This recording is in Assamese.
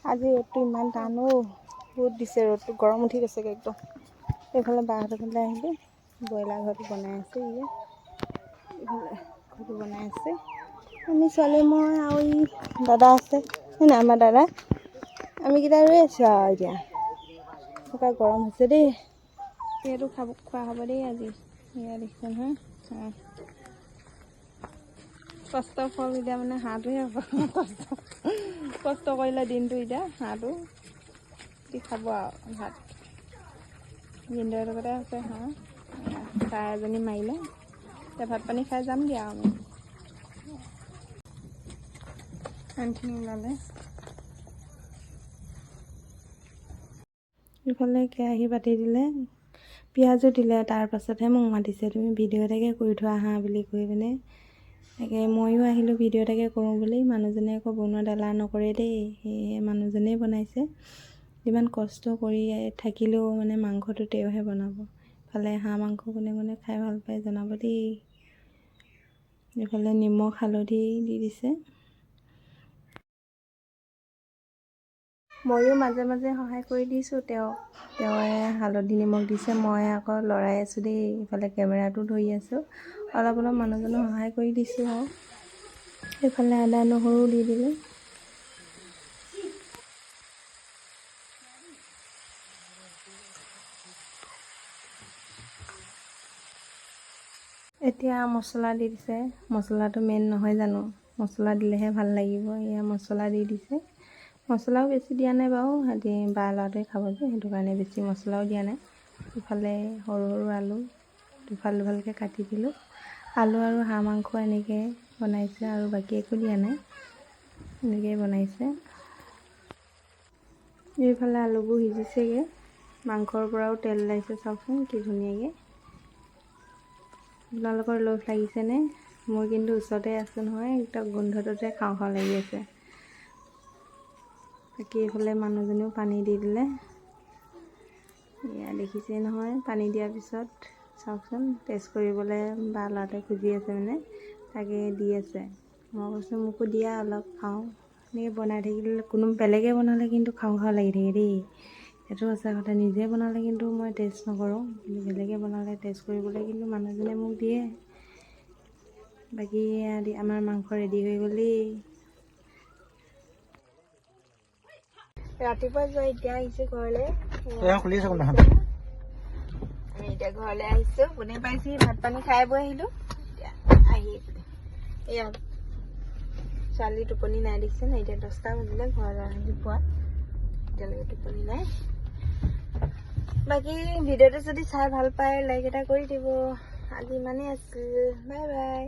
আজি ৰ'দটো ইমান টান অ', বহুত দিছে ৰ'দটো, গৰম উঠি গৈছেগৈ একদম। এইফালে বাহঁতৰ ফালে আহিলোঁ, ব্ৰইলাৰ ঘৰটো বনাই আছে। ইয়ে এইফালে ঘৰটো বনাই আছে। আমি ছোৱালী, মই আৰু ই দাদা আছে হয় নাই, আমাৰ দাদা, আমিকেইটা ৰৈ আছোঁ আৰু। এতিয়া এনেকুৱা গৰম হৈছে দেই। এইটো খাব খোৱা হ'ব দেই আজি। এয়া দেখিছে নহয়, হাঁহ। কষ্টৰ ফল এতিয়া মানে হাঁহটোহে হ'ব। কষ্ট কষ্ট কৰিলে দিনটো, এতিয়া হাঁহটো দি খাব আৰু ভাত। ভিনদেউৰ লগতে আছে হাঁহ। চৰাই এজনী মাৰিলে। এতিয়া ভাত পানী খাই যামগৈ আৰু আমি। আনখিনি ওলালে। ইফালে কেৰাহী পাতি দিলে, পিঁয়াজো দিলে, তাৰ পাছতহে মোক মাতিছে, তুমি ভিডিঅ' এটাকে কৰি থোৱা আহা বুলি কৈ পিনে। তাকে ময়ো আহিলোঁ ভিডিঅ' এটাকে কৰোঁ বুলি। মানুহজনে আকৌ বনোৱাত এলাহ নকৰে দেই, সেয়েহে মানুহজনেই বনাইছে। যিমান কষ্ট কৰি থাকিলেও মানে মাংসটো তেওঁহে বনাব। ইফালে হাঁহ মাংস কোনে কোনে খাই ভাল পায় জনাব দেই। এইফালে নিমখ হালধি দি দিছে। ময়ো মাজে মাজে সহায় কৰি দিছোঁ তেওঁক। তেওঁৱে হালধি নিমখ দিছে, মই আকৌ লৰাই আছোঁ দেই। ইফালে কেমেৰাটো ধৰি আছোঁ, অলপ অলপ মানুহজনক সহায় কৰি দিছোঁ আৰু। এইফালে আদা নহৰু দি দিলোঁ। এতিয়া মছলা দি দিছে। মছলাটো মেইন নহয় জানো? মছলা দিলেহে ভাল লাগিব। এয়া মছলা দি দিছে। মছলাও বেছি দিয়া নাই বাৰু, সিহঁতি বা ল'ৰাটোৱে খাব যে, সেইটো কাৰণে বেছি মছলাও দিয়া নাই। ইফালে সৰু সৰু আলু দুফাল দুফালকৈ কাটি দিলোঁ। আলু আৰু হাঁহ মাংস এনেকৈ বনাইছে আৰু বাকী একো দিয়া নাই, এনেকৈয়ে বনাইছে। এইফালে আলুবোৰ সিজিছেগৈ, মাংসৰ পৰাও তেল ওলাইছে, চাওকচোন কি ধুনীয়াকৈ। আপোনালোকৰ লোভ লাগিছেনে? মই কিন্তু ওচৰতে আছোঁ নহয়, একদম গোন্ধটোতে খাওঁ খাওঁ লাগি আছে। বাকী এইফালে মানুহজনেও পানী দি দিলে। এয়া দেখিছেই নহয়, পানী দিয়াৰ পিছত চাওকচোন টেষ্ট কৰিবলৈ বা ল'ৰাটোৱে খুজি আছে, মানে তাকে দি আছে। মই কৈছোঁ মোকো দিয়া অলপ খাওঁ। এনেকৈ বনাই থাকিলে, কোনো বেলেগে বনালে কিন্তু খাওঁ খাওঁ লাগি থাকে দেই, সেইটো সঁচা কথা। নিজে বনালে কিন্তু মই টেষ্ট নকৰোঁ, কিন্তু বেলেগে বনালে টেষ্ট কৰিবলৈ কিন্তু মানুহজনে মোক দিয়ে। বাকী আমাৰ মাংস ৰেডি হৈ গ'ল দেই। ৰাতিপুৱা যোৱা, এতিয়া আহিছোঁ ঘৰলৈ। আমি এতিয়া ঘৰলৈ আহিছোঁ, কোনে পাইছি, ভাত পানী খাই বৈ আহিলোঁ। এতিয়া আহি এয়া ছোৱালী টোপনি নাই, দেখিছে নাই? এতিয়া 10টা বাজিলে ঘৰলৈ আহি পোৱা, এতিয়ালৈকে টোপনি নাই। বাকী ভিডিঅ'টো যদি চাই ভাল পায় লাইক এটা কৰি দিব। আজি ইমানেই আছিল, বাই বাই।